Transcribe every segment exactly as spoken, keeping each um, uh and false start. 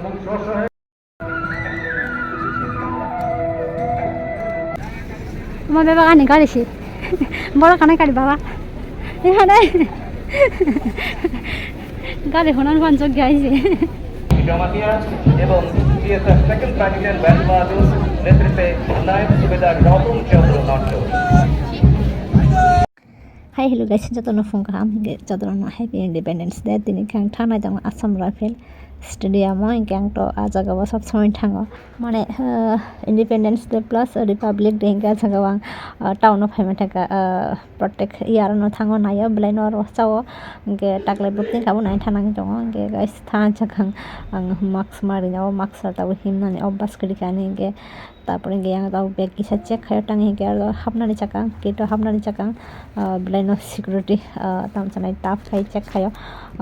Omo bebak ani gari se. Borok kanai kari baba. Ehane. Gari honan panchok gai se. Jamatia এবং CSF second battalion band বাহাদুর নেতৃত্বে নায়েব সুবেদার রতন চন্দ্র Natta. Hai, hello guys, jotono phung kaham, hingke jotono happy Independence Day. Tini khe ang thangnai tongo Assam Rifle Stadium o, hingke ang to ah jaga o sob somoi thango. Mane, ah, Independence Day plus Republic Day hingke ah jaga o ang, ah, town o phaima thangkha, ah, protect year no thango naio, belai no oro sao, hingke taklai bwtwi kabo nai thanang tongo, hingke guys, thang chakang ang mask ma rinao, mask rok tabuk himnani obas kwrwi kha ani, hingke Tarpore hingke yang tabuk bag kisa check khaio, tang hingke aro hapnani chakang, gate o hapnani chakang, ah, belai no security, ah, tamo sanai tough khai check khaio,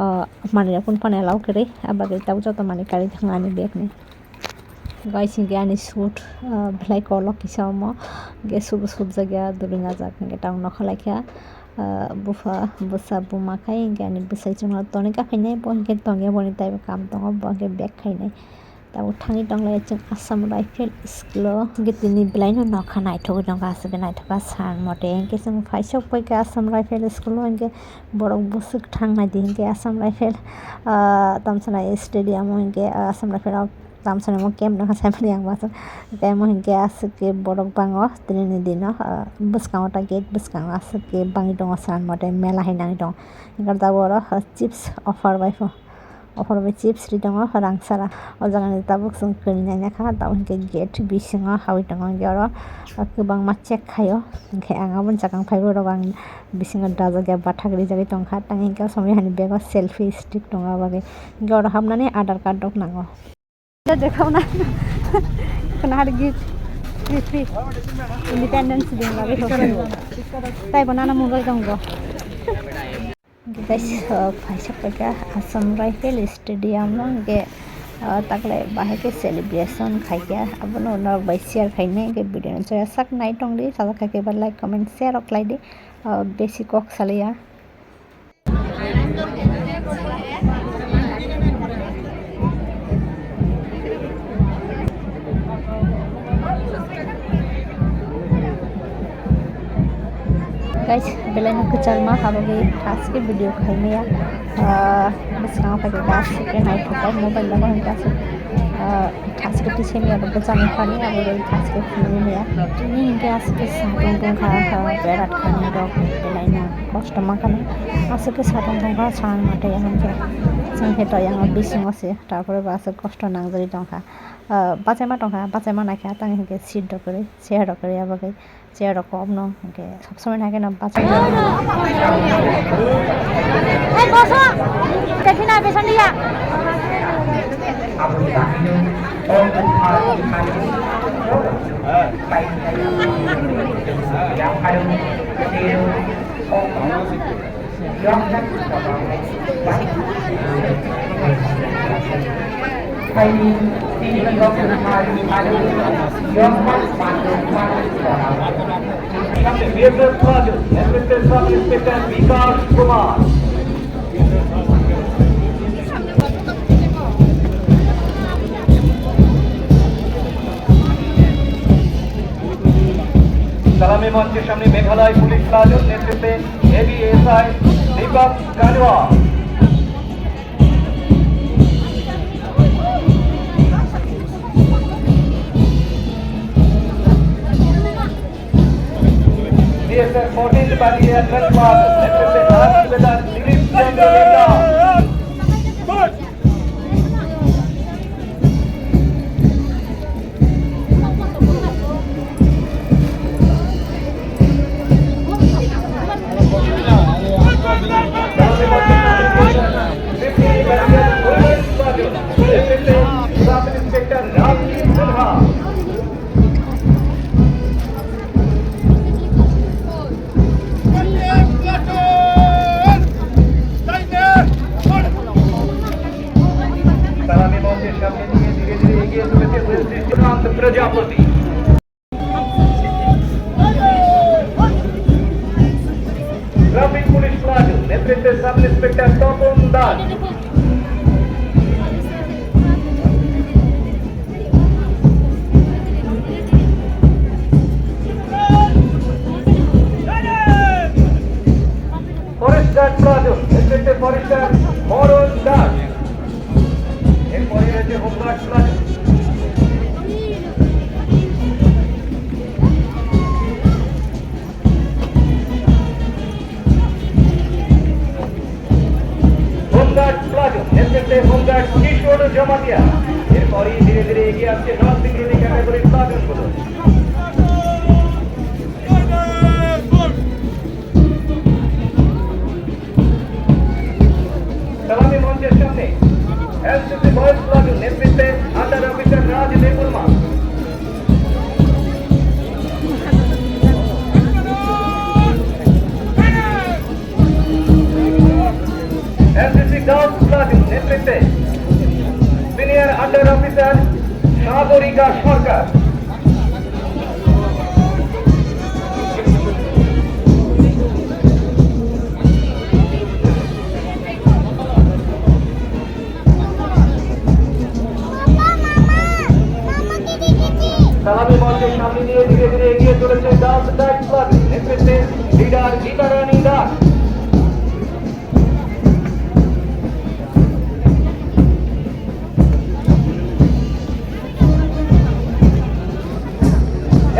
ah, manui rok phano allow kwrwi, ah, bagwi tabuk joto manui karwi thangna ani bag ni. Guys, hingke ani suit, ah, belai kolok kisa omo, hingke subo subjak ya, duri najak, hingke tang nokha laikha, ah, bupha, bwsa, buma khai, hingke ani bwsai chwngno toni kaphainai, bo hingke tongya, boni taibo kam tongo, bo hingke bag khainai. Tabuk thangwi tonglaio chwng Assam Rifle School o. Hwnkhe tini belaino nokha naithogwi tongkha, aswk khe naithokha san mote. Hwnkhe chwng phaisok paikha Assam Rifle School o, hwnkhe borok bwswk thangnai di hwnkhe Assam Rifle, ah, tamsana stadium o hwnkhe, ah, Assam Rifle o tamsani omo camp nokha saimani ang masa. Tei omo hwnkhe aswk khe borok bango tinini dino, ah, bwskango ta gate bwskango aswk khe bangwi tongo san mote mela hai nangwi tongo. Hwnkhe tabuk oro, ah, chips offer bai pho. Offer bai chips ri tongo rang sara. O jaga ni tabuk chwng kwrwi naina kha, tabuk hwnkhe gate bisingo hawi tongo, hwnkhe oro kwbangma check khaio. Hwnkhe ang aboni sakang phaibo rok ang bisingo dajak ya bathak rijagwi tongkha, tang hwnkhe o somoi hani bag o selfie stick tongo, abo bagwi hwnkhe oro hapnani aadhaar card rok nango. Dekhao na. Khna hari gift free free. Independence Day ni bagwi. Taibo nana mungwi tongo. Guys, uh, phaisa paikha Assam Rifle Stadium o, hwnkhe, uh, taklai bahai khe celebration khaikha, abono norok bai share khainai, hwnkhe video no joya sak nai tongdi, sajak khaikhe ba like, comment, share rok khlaidi, uh, besi kok salaiya. Guys, belai no kwchangma habagwi taske video khaimaya. Ah, bwskango phaikhe taske naithotok mobile logo hwnkhe aswk, ah, taske tisani abo bwchani thani abo bai taske phunukmaya. Tini hwnkhe aswk khe satung tongkha, ah, berat kha nini rok belai no kosto mankha nw. Aswk khe satung tongkha san mate hwnkhe chwng khe to yang bisingo se. Tarpore bo aswk kosto nangjagwi tongkha. Ah, bachaima tongkha, bachaima naikha, tang hinkhe seat rok kwrwi, chair rok kwrwi, abo khe chair rok kok no hinkhe sob somoi naikhe no bachai. Hey, boso! Kathina besan dia. BSF platoon, নেতৃত্বে sub inspector বিকাশ কুমার। সালামি মঞ্চের সামনে Meghalaya police platoon নেতৃত্বে এবিএসআই দীপক কানুয়া। BSF fourteenth battalion range pass নেতৃত্বে আর্মস সুবেদার দিলীপ চন্দ্র বিরলা। সালামি মঞ্চের সামনে নিয়ে ধীরে ধীরে এগিয়ে চলেছে ওএসডি সুশান্ত প্রজাপতি। ট্রাফিক পুলিশ প্লাটুন নেতৃত্বে sub inspector Tapan Das. Home Guard Platoon. Home Guard Platoon, নেতৃত্বে Home Guard কিশোর জমাতিয়া। এরপরই ধীরে ধীরে এগিয়ে আসছে নন সিকিউরিটি ক্যাটাগরি প্লাটুনগুলো। সালামি মঞ্চের সামনে এনসিসি বয়েজ প্লাটুন নেতৃত্বে under officer Raj Debbarma. NCC girls platoon নেতৃত্বে senior under officer Sagarika Sarkar. সালামি মঞ্চের সামনে দিয়ে ধীরে ধীরে এগিয়ে চলেছে গার্লস গাইড ক্লাব নেতৃত্বে leader Gita Rani Das.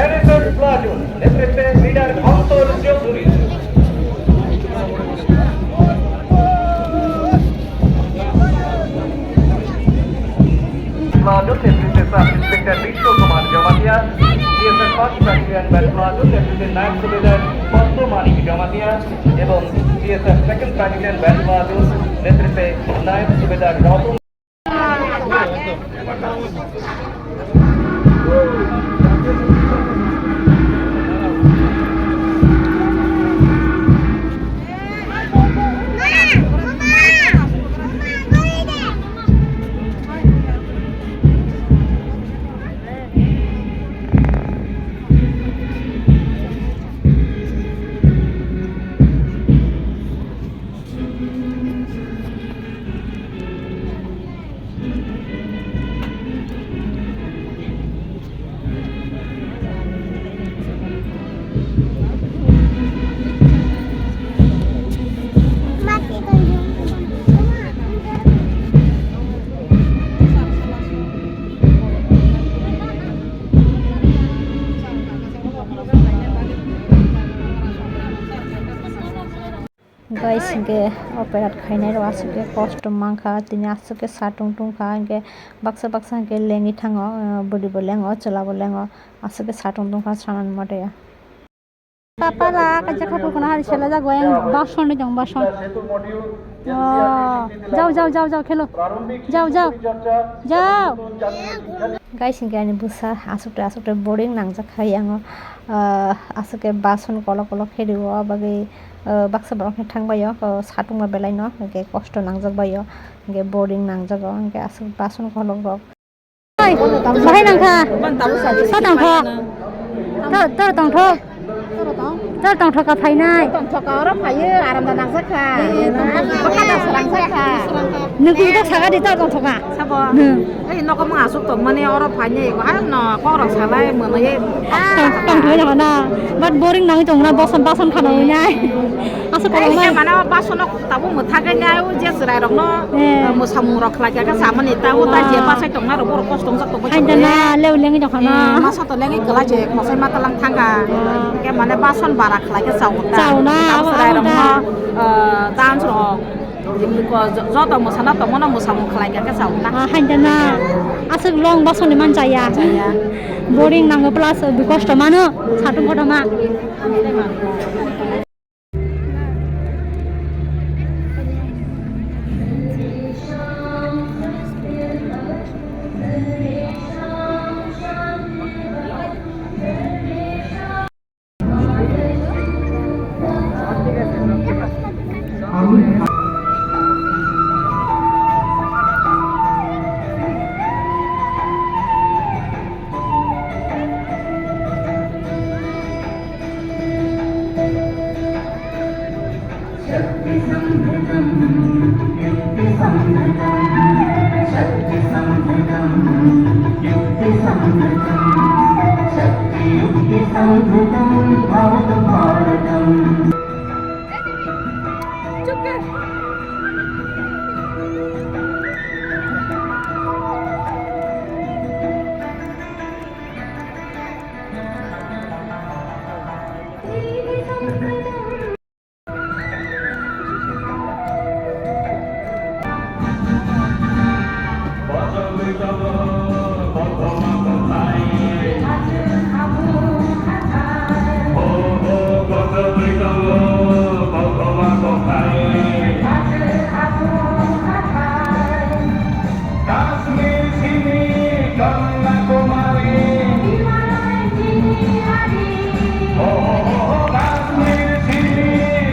NSS platoon নেতৃত্বে লিডার অন্তর চৌধুরী। প্লাটুন নেতৃত্বে sub inspector Biswa Kumar Jamatia, CSF first battalion band platoon নেতৃত্বে নায়েব সুবেদার পদ্ম মানিক জমাতিয়া এবং CSF second battalion band platoon নেতৃত্বে নায়েব সুবেদার Ratan. Guys, hingke operat khainai rok aswk khe kosto mankha, tini aswk khe satung tungkha, hingke baksa baksa hingke lengwi thango, bwrwi bo lengo, chwla bo lengo, aswk khe satung tungkha sanani mote ya. Papa la kaisa khapur khuna hari sela jago yang bason ni jong bason. Oh, jao, jao, jao, jao, khelo. Jao, jao. Jao. Guys, hingke ani bwsa aswk twi aswk twi boring nangjak kha yango. Ah, aswk khe bason kolok kolok khe rio, bagwi, ah, baksa borok khe thangbaio, ah, satung ba belai no, hingke kosto nangjak baio, hingke boring nangjago, hingke aswk bason kolok rok. Oi, bahai nangkha. Sa tongthok. Tor, tor tongthok. Tor tongthok ka phainai. Tongthok ka oro phaiyo, aram da nangjakha. Bwkha da swrangjakha. Nwng kung kok saga di tor tongthok ka. Sabo. Nwng. Ei nogo mung asuk tongmani oro phainai, ko ano kok rok salai mwnwi. Tong, tongthok na. But boring nangwi tongna boson bason khana winai. Asuk koloknai. Mane o bason no Tabuk mwthagwi nai o je chwrairokno, eh, mwsamung rok khlai kha khe chamani ta o ta je bachai tongnai rok borok kosto wngjak tongo. Hain da na, leu lengwi tongkha na. Eh, masa to lengwi kwlai je khosai ma talang thangkha. Hwnkhe mane bason bara khlai khe chao ta. Chao na, abo chwrairokno, eh, dance rok, joto mwsana tongmano mwsamung khlai kha khe chao ta. Ah, hain da na. Aswk long basoni man chaya. Chaya. Boring nango plus kosto mano, satung kotorma. शक्तिसंधृतं युक्तिसंधृतं शक्तिसंधृतं युक्तिसंधृतं शक्तियुक्तिसंधृतं भवतु भारतम्। Kashmir sini Kanyakumari. Ho, ho, ho, ho, Kashmir sini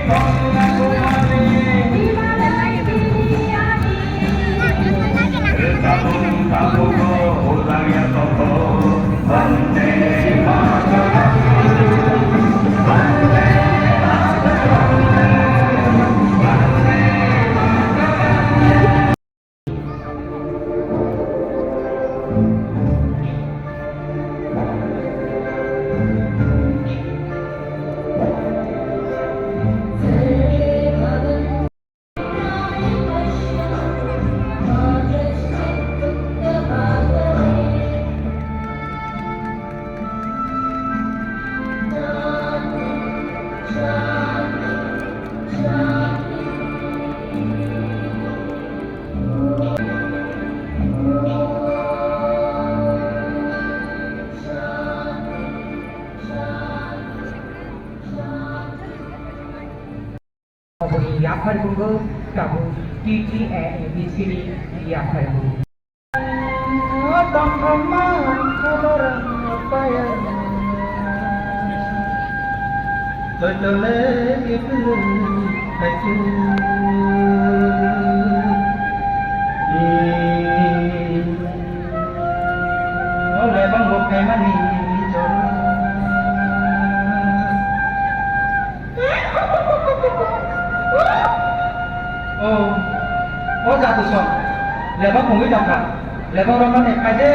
Kanyakumari. Tabuk, tabuk, Vande Mataram. Aboni yapharmungo tabuk T T A A D C ni yapharmungo. O, o jatu song, leba pungwi tongkha, leba romani kaje.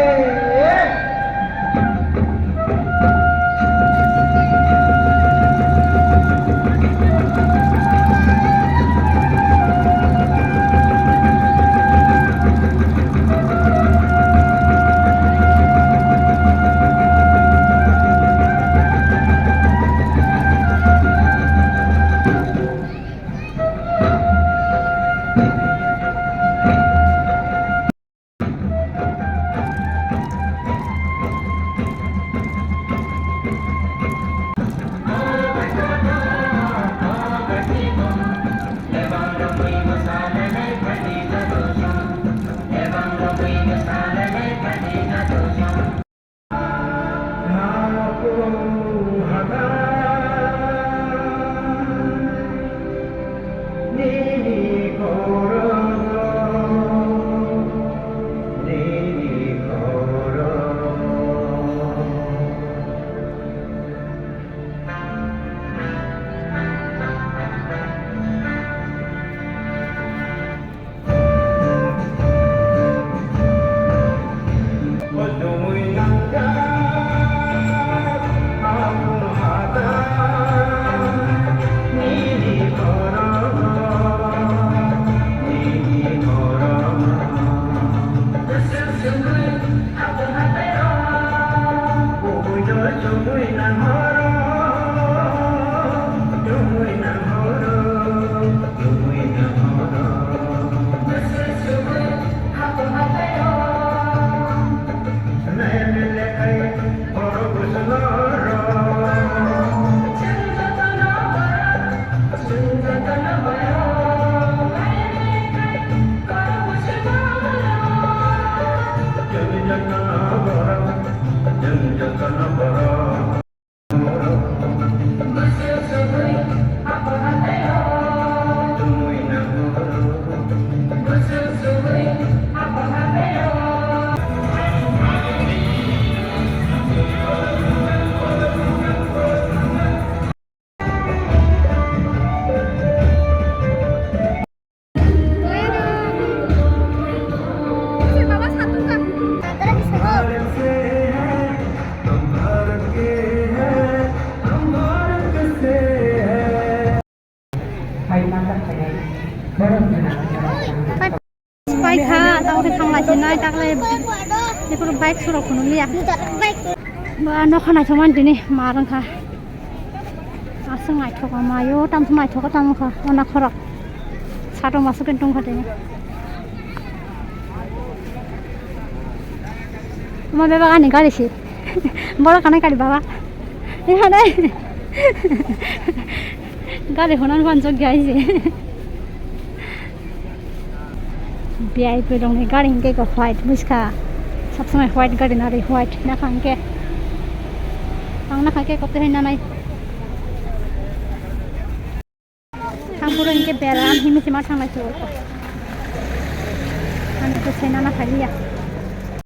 Pai kha, tamo khe thanglai sinai, taklai before bike surok phunukliya. Ba nokha naithokmani tini ma rwngkha. Aswk naithok, ama yo tamsok naithok tamo kha, o nakhorok. Satok masuk khe tongkha tini. Tuma bebak ani gari si. Boro kanai kari baba. Ihane. Gari honan fan jok gai si. V I P rokni gari hinkhe khe white buskha. Sab samai white gari nari white nakha hinkhe. Ang nakha khe koto hai nanai. Thangphuru hinkhe beram himwi sima thanglai se. Ani bwsai nana phaliya.